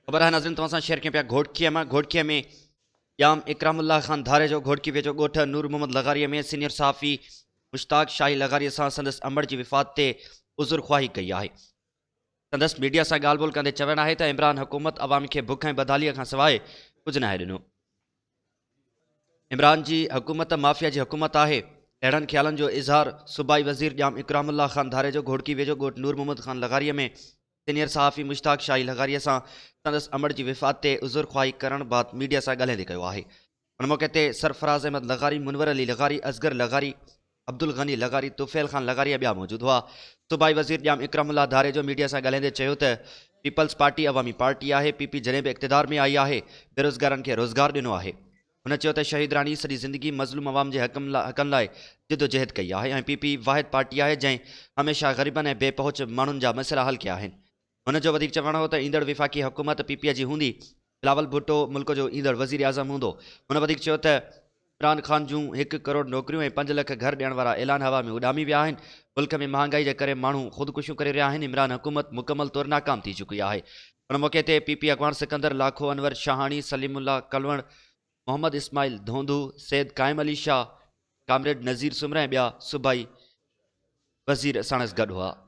خبر آهي ناظرين توهان سان شيئر ڪيون پيا گهوٽڪيء مان گهوٽڪيء ۾ ڄام اڪرام الله خان ڌاريجو گهوٽڪي ويجهو ڳوٺ نور محمد لغاريء ۾ سينيئر صحافي مشتاق شاهي لغاريء سان سندس امڙ جي وفات تي عذر خواهي ڪئي آهي. سندس ميڊيا سان ڳالهه ٻولهه ڪندي چوڻ آهي ته عمران حڪومت عوام کي بک ۽ بدحاليء کان سواء ڪجهه ناهي ڏنو. عمران جي حڪومت مافيا جي حڪومت آهي. اهڙن خيالن جو اظهار صوبائي وزير ڄام اڪرام الله خان ڌاريجو گهوٽڪي ويجهو ڳوٺ نور محمد خان لغاريء ۾ سينيئر صحافي مشتاق شاهي لغاريء سان سندس امڙ جي وفات تي عذر خواهي ڪرڻ بعد ميڊيا سان ڳالهائيندي ڪيو آهي. ان موقعي تي سرفراز احمد لغاري، منور علي لغاري، اصغر لغاري، عبدالغني لغاري، طفيل خان لغاري ۽ ٻيا موجود هئا. صوبائي وزير ڄام اڪرام الله ڌاريجو ميڊيا سان ڳالهائيندي چيو ته پيپلز پارٽي عوامي پارٽي آهي، پي پي جڏهن به اقتدار ۾ آئي آهي بيروزگارن کي روزگار ڏنو آهي. هن چيو ته شهيد راڻي سڄي زندگي مظلوم عوام جي حقن لاء جدوجهد ڪئي آهي ۽ پي پي واحد پارٽي آهي جنهن هميشه غريبن ۽ بي پهچ ماڻهن جا مسئلا حل ڪيا آهن. هن جو وڌيڪ چوڻ هو ته ايندڙ وفاقي حڪومت پي پي جي هوندي، بلاول ڀٽو ملڪ جو ايندڙ وزيراعظم هوندو. هن وڌيڪ چيو ته عمران خان جون هڪ ڪروڙ نوڪريون ۽ پنج لک گهر ڏيڻ وارا اعلان هوا ۾ اڏامي ويا آهن، ملڪ ۾ مهانگائي جي ڪري ماڻهو خودڪشيون ڪري رهيا آهن، عمران حڪومت مڪمل طور ناڪام ٿي چڪي آهي. ان موقعي تي پي پي اڳواڻ سڪندر لاکو، انور شاهاڻي، سليم الله ڪلوڻ، محمد اسماعيل ڌونڌو، سيد قائم علي شاهه، ڪامريڊ نذير سومرا ۽ ٻيا صوبائي وزير ساڻس گڏ هئا.